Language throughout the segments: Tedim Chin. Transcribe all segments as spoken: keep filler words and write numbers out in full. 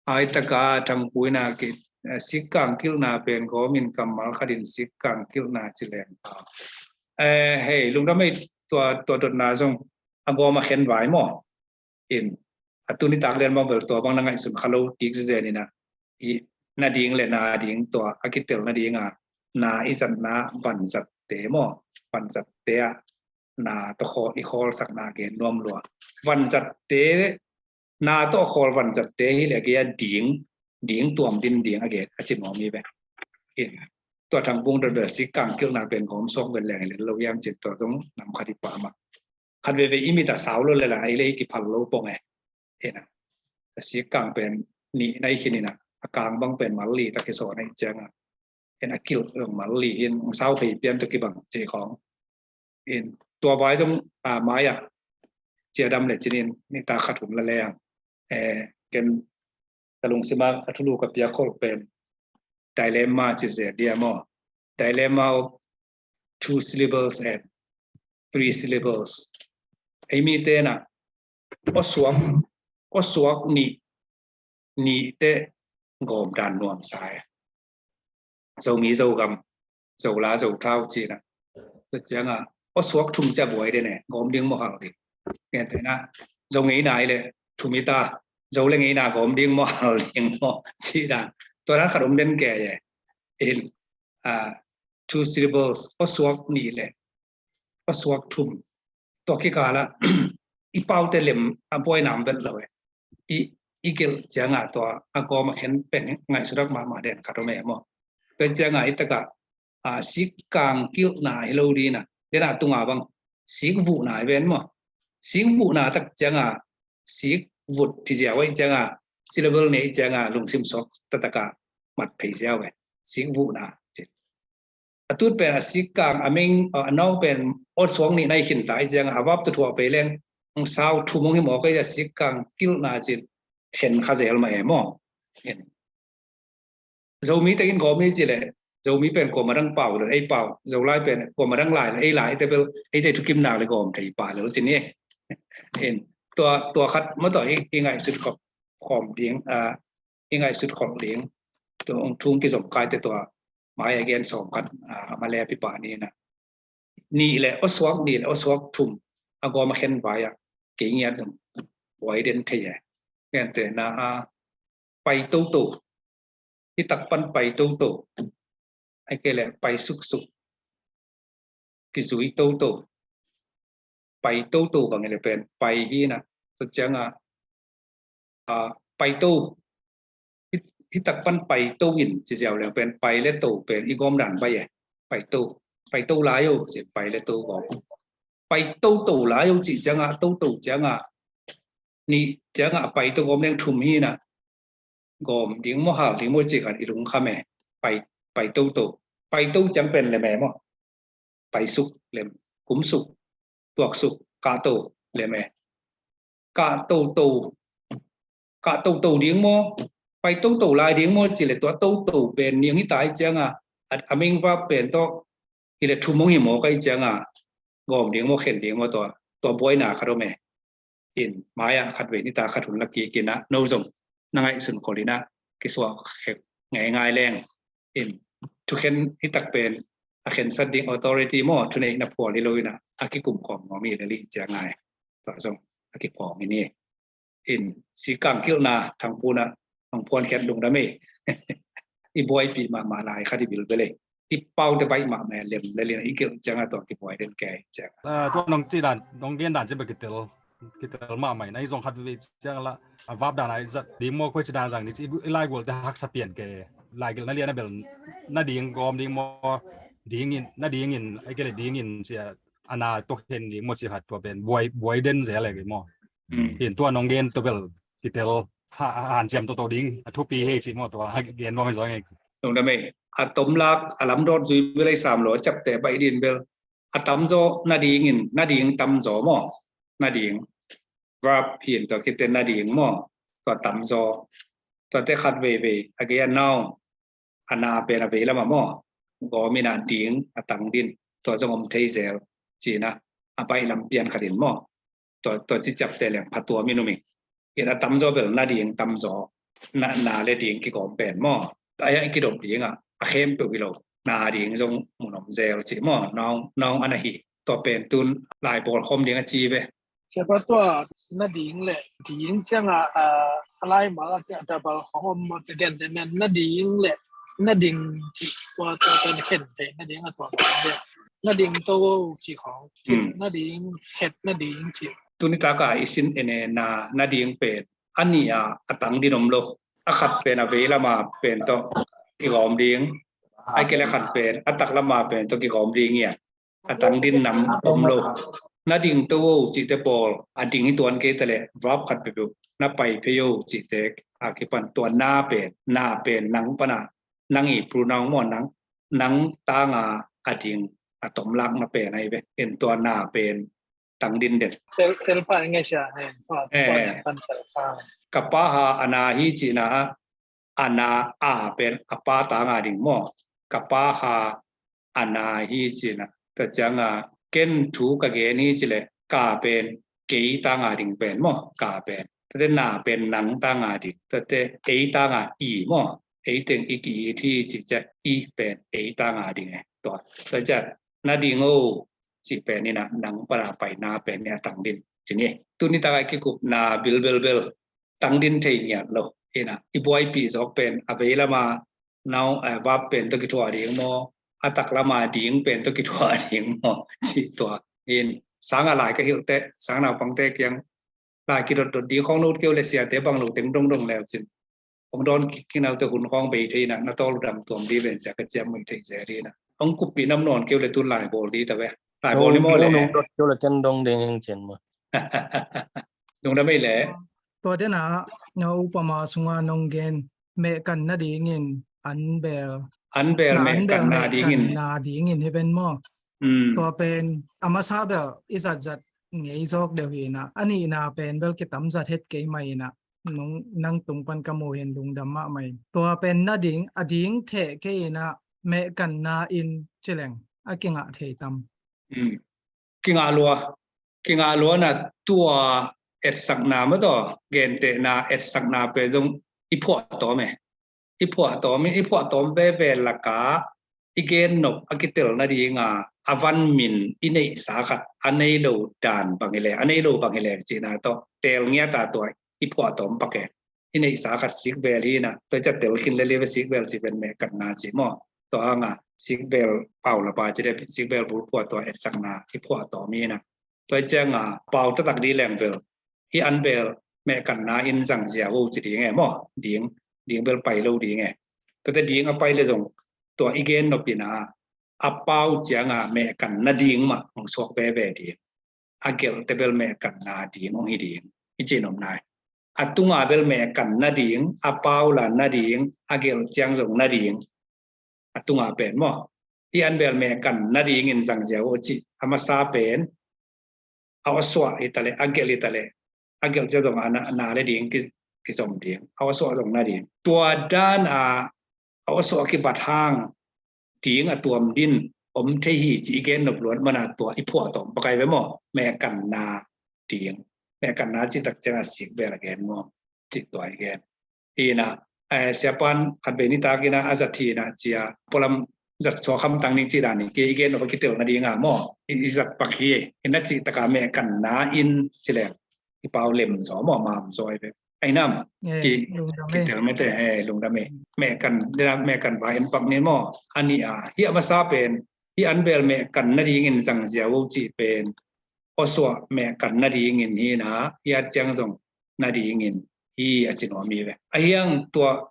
Ai taka Thangpu in a ki, eh, sikkang kilhna pen gawm in kammal khat in sikkang kilhna ci leng. Eh, hei, lungdam ei, tua, tua dotna zong a gawm a khen vai maw. In, a tuni tak lian bang bel tua bang na ngaihsun kha lo kik zezen in a, i na ding le na ding tua a kitel nading a, na i zatna vanzatte maw, vanzatte a, na tawh khawl, i khawlsakna gen nuam lua. Vanzatte, na tawh khawl vanzatte hi le a gei a ding, ding tuam din ding a gei a ci nuam hi ve. In, tua Thangpu dot bel sikkang kilhna pen gawm suak vel leng hi le lo hiam cin tua zong nam khat i pah mah. Khat veve i mit a sau lo le la, ei le i kiphal lo pong e. Ena, a sikkang pen nih na i khin ina, a kang bang pen mal li tak i sawn a i cianga. Ena, kilh zong mal li hin, ong sau phei pian tua kibang ci khawng. In, tua vai zong, a, mai a, ciadam le cinin, ni ta khat hun la leng. Eh, ken ka lungsima a thulu ka piak khol pen dilemma ci zia dia maw. Dilemma of two syllables and three syllables. Ei mi te na, aw suak, aw suak nih, nih te gawm dan nuam sa e. Zomi Zogam, Zola Zothau cina. Tua cianga, aw suak thum cia buai den e, gawm ding maw hal ding. Ngen te na, Zo ngei na i le, thum i ta, Zo le ngei na gawm ding maw hal ding maw, ci dan. Tua dan khat om den ke e. In, ah, two syllables, aw suak nih le, aw suak thum. Tua kikala, i paute lem a buai nam vet lo e. I, i gelh cianga tua a gawm a khen pen ngaihsutak mahmah den khat om e maw. Tua cianga i taka, a, sikkang kilhna hi lo dina. Dena tunga bang, sik vuhna i ven maw. Sik vuhna tak cianga, sik vut ti zia wai cianga, syllable nei cianga, lungsim suak tataka, mat phei zia wai. Sik vuhna, ci. A tut pen a sikkang, a ming, a, a nau pen aw suak nih na i khin ta i cianga, a vap tua thuah pei leng, ong sau thum ong hi mawk ei a sikkang kilhna cin, khen kha zel mah e maw. Zomi tekin gawm i ci le, Zomi pen kuama dang pau le ei pau, Zolai pen kuama dang lai le ei lai, te bel ei te thukim nak le gawm thei pah le cin i. In, tua, tua khat maw tua i, i ngaihsut khop, khawm ding, a, i ngaihsut khop ding, tua ong thung kizom kai te tua, mai a gen sawm khat, a, a ma le pi pah ni na. Nih le, aw suak nih le, aw suak thum, a gawm a khen vai a, kei ngiat zong, buai den thei e. Ngen te na, a, pai toto, i tak pan pai toto, ai ke le pai suksuk, kizui toto, pai toto bang i le pen, pai hi na, tua cianga, a, pai to, hi, hi tak pan pai to in, ci ziau leng pen, pai le to pen, i gawm dan bai e, pai to, pai to lai o, ci pai le to gawm. Pai toto lai o ci cianga, toto cianga, nih cianga, pai to gawm leng thum hi na, gawm ding maw hal ding maw ci khat i lungkham e. Pai, pai toto. Pai to ciang pen lem e maw. Pai suk lem. Kum suk. Tuak suk. Kah to lem e. Kah toto. Kah toto ding maw. Pai toto lai ding maw ci le tua toto pen niang hi ta i cianga. A, a ming vap pen tawh. Hi le thum ong hi maw kai cianga. Gawm ding maw khen ding maw tua. Tua buaina khat om e. In, mai a khat vei ni ta khat hun la kik in a, no zong na ngaihsun khol in a, kisuak khek ngeingai leng. In, thukhen hi tak pen, a khensat ding authority maw, thuneihna phual hi lo in a, a kikum khawm nuam hi le lih ciang ngai. Tua zong, a kiphawng hi ni. In, sikkang kilhna, Thangpu na, hong phuan khiat lungdam ei. I buaipih mahmah lai khat i bilbel ei. I paute baih mahmah lem le lian i gelh cianga tua kibuai den kei cianga. Ah, tua nong ci dan, nong gen dan ci bek kitel, kitel mahmah in, ahi zong khat vei ciang la, a vap dan a i zat ding maw koi ci dan zang ni ci, i laigual te haksa pian kei, laigelhna lian a bel, na ding gawm ding maw, ding in, na ding in, ai ke le ding in cia, a na tua khen ding maw ci khat tua pen, buai, buai den zel e kei maw. Mm. Hin tua nong gen tua bel, kitel, ha, ha, hanciam toto ding, a thupi hei ci maw tua, ha, gen nuam hi zong e. Lungdam ei, a tomlak, a lamdawt zui bel ei sam lo, a ciapteh baih din bel, a tamzaw, na ding in, na ding tamzaw maw, na ding, verb hin tua kite na ding maw, tua tamzaw, tua te khat veivei, a gei a noun, a na pen a vei lam a maw, gawm in a ding, a tang din, tua zong om thei zel, ci na, a baih lam pian khat in maw, tua, tua ci ciapteh leng phatuam in um ing. Kei a tamzaw bel na ding tamzaw. na, na le ding kigawm pen maw. A ya i kidop ding ah a khempeuh hi lo, na ding zong mun om zel ci maw. Nong, nong ana hi. Tua pen tun laibawl khawm ding a ci ve. Siapa tua na ding le ding ciangah a laimal a tabal khawm om maw, te gen te men na ding le na ding ci tua, tua pen khen te na ding a tua le na ding to ci khawng, na ding khet na ding ci. Tuni taka i sin ene na, na ding pen a nih a a tang din om lo. A khat pen a vei lama pen tawh kigawm ding, a kile khat pen a tak lama pen tawh kigawm ding ia. A tang din nam om lo. Na ding to o cihte pawl a ding hi tuan kei ta le verb khat peuhpeuh na pai phei o cihte a kipan tua na pen, na pen nang pana, nang i pronoun maw, nang, nang tanga a ding a tomlak na pen ahi ve. En tua na pen tang din den. Tel, tel pa ngai sia ne. Ka pa ha a na hi cihna ah a na a pen a pa tanga ding maw. Ka pa ha a na hi cihna. Tua cianga ken thu ka gen hi ci le ka pen kei tanga ding pen maw, ka pen. Tate na pen nang tanga ding. Tate ei tanga i maw. Ei teng i ki-it hi ci ciah i pen ei tanga ding e. Tua, tua ciah na ding o ci pen ina nang pana pai na pen ina tang din ci ni. Tuni taka kikup na bilbelbel tang din thei ngiat lo. Ina i buaipi zawk pen a vei lama nau, eh, verb pen tawh kithuah ding maw, a tak lama ding pen tawh kithuah ding maw, ci tua. In sanga lai ka hilhte, sang naupangte kiang lai kidotdot ding khawng lut keu le siate bang lo teng dongdong leu cin. Hong dawn kik kinaute hun khawng bei thei na, na tawl dam tuam di ven cia ka ciam mui thei zel di na. Hong kuppi nam nawn keu le tun lai bawl di ta ve. Lai bawl ni maw le. Hong dot keu le ten dong ding hing cin maw. Lungdam ei le. Tua dena na upama sunga nong gen mehkan nadingin an bel, an bel mehkan nadingin, na dingin hi ven maw? Tua pen a masa bel i zatzat ngei zawk deuh hi ina, a nihna pen bel kitam zat het kei mai ina, nong, nang tung pan ka mu hin lungdam mahmah in. Tua pen nading a ding theh kei ina, mehkan na in cileng a kingah thei tam? Kingah lua, kingah lua na tua etsakna maw taw, gentehna etsakna pen zong i phuah tawm e. I phuah tawm, i phuah tawm veve laka i gen nop a kitel nadinga a van min i neihsa khat a nei lo dan bang hi le, a nei lo bang hi le cihna tawh tel ngiata tua i phuah tawm pak e. I neihsa khat sikbel hi na, tua i ca tel khin le live sikbel ci pen mehkanna ci maw. Tua hanga sikbel pau lapa ci le sikbel bulphuah tua etsakna i phuah tawm hi na. Tua i cianga pau taktak di leng bel hi an bel mehkanna in zangzia vo ci ding e maw. Ding, ding bel pai lo ding e. Tuate ding a pai le zong tua i gen nopina a pau cianga mehkan nading mah hong suak veve ding. A gelhte bel mehkan nading hong hi ding i ci nopna hi. A tunga bel mehkan nading, a pau la nading, a gelh ciang zong nading. A tunga pen maw, hi an bel mehkan nadingin zangzia vo ci a masa pen a awsuah hi ta le, a gelh hi ta le, a gelh ciang zong a na, na le ding ki, kizom ding, a awsuah zong nading. Tua dan a a awsuah kibat hang ding a tuam din om thei hi ci i gen nop luat mana tua i phuah tawm pakai ve maw? Mehkanna ding, mehkanna ci tak cianga sikbel a gen maw? Ci tua i gen. Ina, eh, siapan khat bei nitak ina a zat hi ina cia pualam zat suak hamtang ding ci dan i ke i gen nop a kitel nadinga maw? I, i zat pak hi ina ci taka mehkanna in ci leng i pau lem zaw maw, mam zaw i ve. Ai nam, kitel mete, eh, lungdam e. Mehkan, mehkan ba en pak ni maw. A nih a, hi a masa pen hi an bel mehkan nadingin zangzia vo cih pen awsuah mehkan nadingin hi na, hi a ciang zong nadingin hi a ci nuam hi ve. A hiang tua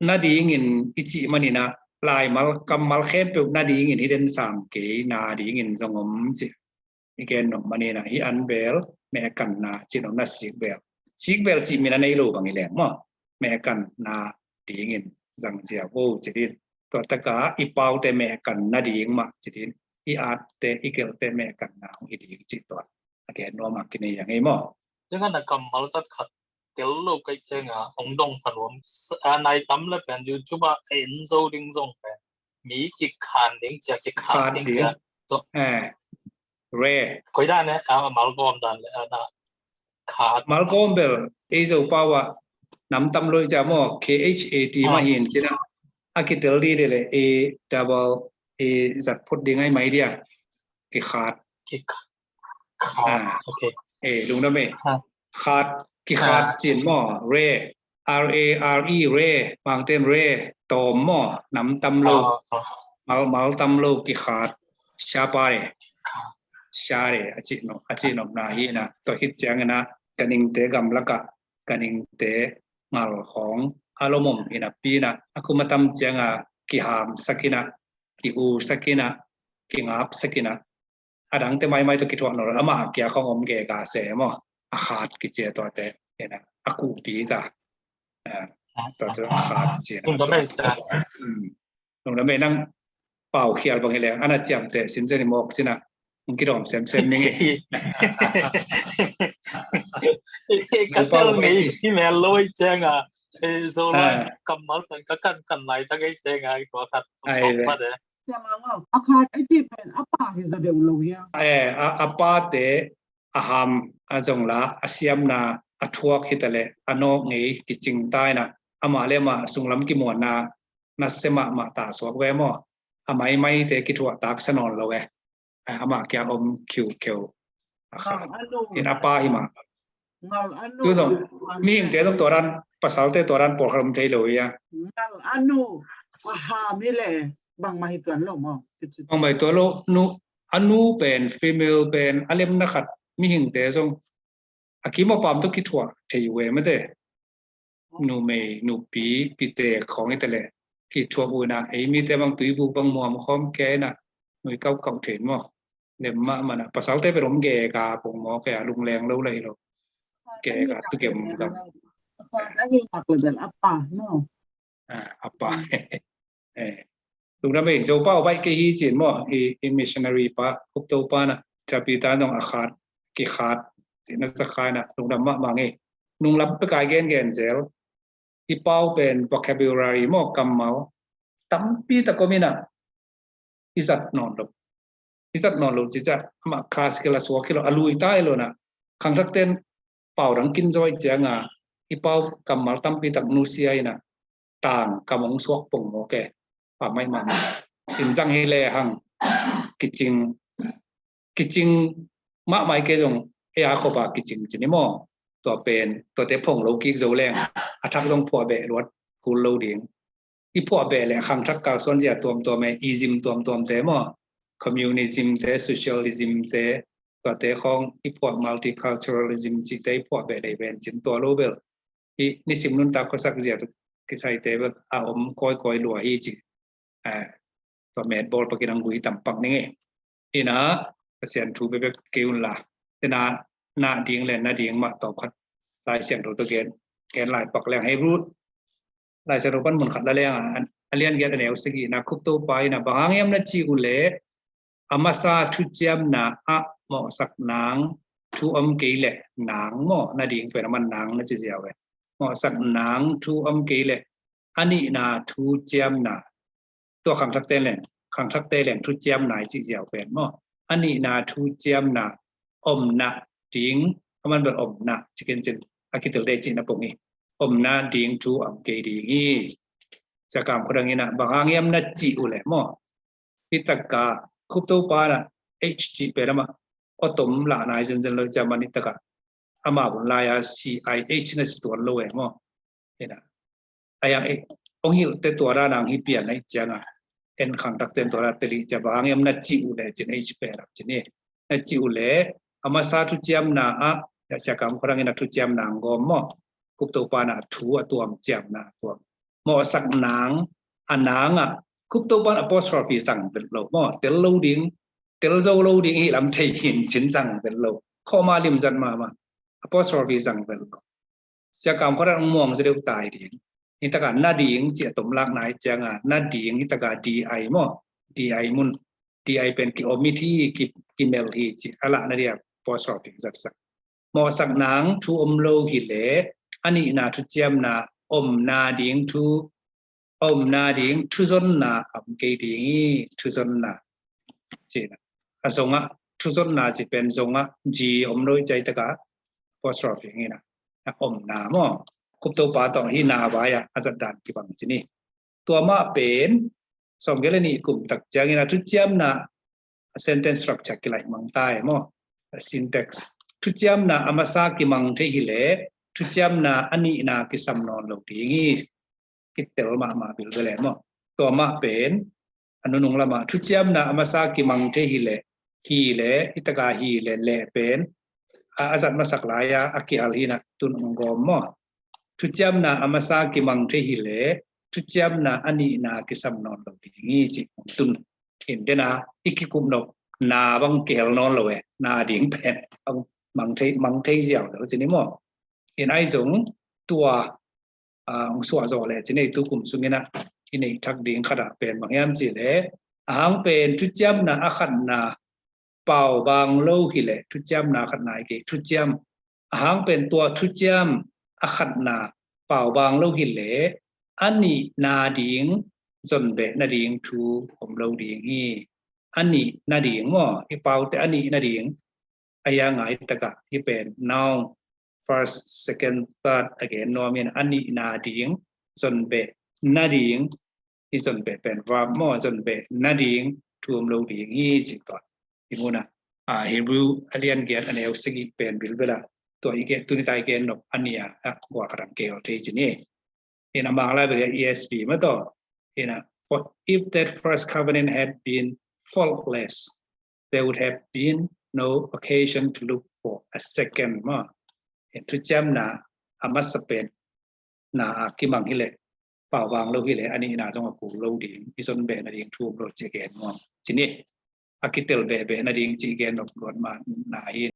nadingin i cih maninah laimal kammal khempeuh nadingin hi den sam kei, nadingin zong om cih i gen nop maninah hi an bel mehkanna cih nopna sikbel. Sikbel cih min a nei lo bang hi leng maw, mehkanna dingin zangzia vo ci din. Tua taka i paute mehkan nading mah ci din, i atte i gelte mehkanna hong hi ding cih tua a gen nuam a kinei a ngei maw? Ciangin a kammal zat khat tel lo kaih cianga hong dong pha nuam. A nai tam le pen YouTube ah a en zo ding zong pen mi kikhan ding cia, kikhan ding cia. Re. Koi dan e, a malgawm dan le a na khat. Malgawm bel ei Zopau ah Nam tam lo i ci a maw, K H A T mah hi in ci na. A kitel dih dih leh A double A Z phot ding ai mai dia. Kikhat. Kikhat. Ah. Okay. Eh, lungdam e. Khat. Khat, kikhat ci in maw, re. R A R E, re. Bangten re, tawm maw, nam tam lo. Mal, mal tam lo, kikhat. Siapa re. Sia re, a ci nop, a ci nopna hi na. Tua khit ciangin a, ganhingte gamlak ah, ganhingte ngal khawng a lomom hi napi in a, a kum a tam ciang a, kihamsak in a, kihusak in a, kingapsak in a, a dangte maimai tawh kithuah nawn lo, amah kia khawng om gega se maw, a khat kici a tuate hi na, a kuhpi ta. Ah, tuate a khat ci na. Lungdam e, nang paukhial bang hi leng, a na ciamteh sinsen i mawk ci na, hong kidawm semsem ning e. Ka tel ngei hi mel lo i ciang a, Zolai kammal tan ka kankan laitak i ciang a, i tua khat. Ai ve. A khat a cih pen a pa hi zaw deuh lo hia? Eh, a, a pate a ham a zong la, a siamna a thuak hi ta leh, a nawk ngei kicing ta in a, amah le amah sunglam kimuanna nasia mahmah ta suak ve maw. A maimaite kithuah taksa nawn lo e. Amah kia om khiukheu. A kha. Ngal a nu. In a pa hi mah. Ngal a nu. Tu zong, mihingte zong tua dan, pasalte tua dan pawlkhat om thei lo hia. Ngal a nu, a ham hi leh, bangmah hi tuan lo maw. Bangmah hi tuan lo, nu, a nu pen, female pen, a lemna khat, mihingte zong a kim a pam tawh kithuah thei uh e mate. Numei, nupi, pite khawng hi ta leh kithuah uh in a, ei mite bang tuibuk bang muam khawm ke in a, nui kaukau thei maw. Lem mahmah in a, pasalte pen om gega pong maw, ke a lungleng lo lai lo. Gega tu gem gam. A pa, no. Ah, a pa. Eh, lungdam e, Zopa uh baih kei hi ci in maw, i, i missionary pa, Khup Topa in a, Sia Peter zong a khat, kikhat, ci na sa kha in a, lungdam mahmah ing e. Nunglam pek a i gengen zel, i pau pen vocabulary maw, kammal tampi tak om in a, i zat nawn lo. I zat nawn lo ci ciang, amah classical a suak hi lo, a lui ta hi lo in a, khangthakte'n pau dang kin zaw i ciang a, i pau kammal tampi tak nusia in a, tang kam hong suak pong maw ke. Pa mai mah in zang hi lehang kicing, kicing mahmah i ke zong, ei a khop a kicing ci ni maw. Tua pen, tuate phong lo kik zo leng, a thak zong phuah beh luat kul lo ding. I phuah beh leh khangthak kalsuan zia tuamtuam e, ism tuamtuam te maw, communism te, socialism te, tuate khawng i phuah, multiculturalism cihte i phuah beh leh ven cin tua lo bel. I nisim nuntak khuasak zia tawh kisaite bel a om kawikawi lua hi ci. Eh, tua met bawl pakin ang gui tampak ning e. Ina, Pasian thu bekbek kei un la. Ina, na ding le na ding mah tawm khat Lai Siangtho tawh gen, gen lai pak leng Hebru Lai Siangtho pan mun khat la leng a, a lian giat a neu sagihna, Khup Topa ina, bang hang hiam na cih uh leh, a masa thuciamna ah mawhsak nang thu om kei leh nang maw, na ding pen a man nang na ci ziau e. Mawhsak nang thu om kei leh a nihna thuciamna, tua khangthakte leng, khangthakte leng thuciamna i cih ziau pen maw. A nihna thuciamna, omna ding, a man bel omna, cikin cin, a kitel dei cihna pong hi. Omna ding thu om kei ding hi. Sia Kam Khua Dang ina, bang hang hiam na cih uh leh maw. Hi taka, Khup Topa na, H cih pen amah, aw tom lah nai zenzen lo, German hi taka. Amah bun lai a C I H na ci tuan lo e maw. Ina. A yang e, ong hilh te tua ra nang hi pian ai ciang a. En khangthakte'n tua ra te li cia bang hang hiam na cih uh leh cin H pen a cin e. Na cih uh leh, a masa thuciamna ah, ya Sia Kam Khua Dang ina thuciamna ang gawm maw. Khup Topa na thu a tuam ciamna a tuam. Mawhsak nang, a nang ah, Khup Topa na apostrophe zang vet lo maw. Tel lo ding, tel zo lo ding hi lam thei hin cin zang vet lo. Khawma limzat mahmah. Apostrophe zang vet lo. Sia Kam Khua Dang muang zaw deuh tai ding. Hi taka na ding ci a tom lak nai ciang a, na ding hi taka D I maw. D I mun. D I pen ki omit hi, ki, ki mel hi ci a lah na dia apostrophe zat sak. Mawhsak nang thu om lo hi leh, a nihna thuciamna, omna ding thu, omna ding thuzonna om kei ding hi, thuzonna. Cina. A zong ah, thuzonna ci pen zong ah, G om lo i cai taka, apostrophe ngina. A omna maw. Khuptopa tawh hi na vai-ah a zat dan kibang ci ni. Tua mah pen sawmgiat le nih kum tak ciangin a thuciamna a sentence structure kilaih mang ta e maw? A syntax. Thuciamna a masa kimang thei hileh thuciamna a nihna kisam nawn lo ding hi. Kitel mahmah bilbel e maw? Tua mah pen a nunung lamah thuciamna a masa kimang thei hileh, hileh, hi taka hileh, leh pen a, a zat masak lai-a a kihal hi na tun ong gawm maw? Thuciamna a masa kimang thei hileh thuciamna a nihna kisam nawn lo ding hi ci ong tun. In dena i kikup nop na bang kihel nawn lo e, na ding pen mang thei, mang thei ziau lo ci ni maw? In ahi zong tua ong suah zawh leh ci ni, tu kum sungin ah i neih thak ding khat ah pen bang hiam cih leh, a hang pen thuciamna a khatna pau bang lo hileh thuciamna khatna i kei thuciam, a hang pen tua thuciam a khatna pau bang lo hileh a nihna ding zon beh nading thu om lo ding hi. A nihna ding maw? I paute a nihna ding a hi a ngai takah hi pen noun, first, second, third a gen nuam in a nihna ding zon beh nading, hi zon beh pen verb maw, zon beh nading thu om lo ding hi ci tua. I ngun ah Hebrew a lian giat a neu sagih pen bilbel ah tua i gen, tuni ta i gen nop a nih ah a gua khat ang kihel thei ci ni. In a Manglai bel E S V mah tawh. In a, for if that first covenant had been faultless, there would have been no occasion to look for a second maw. In thuciamna a masa pen na a kimang hileh, pau bang lo hileh a nihna zong a kul lo ding, i zon beh nading thu om lo ci gen nuam ci ni. A kitel beh beh nading ci gen nop luat mah na hi.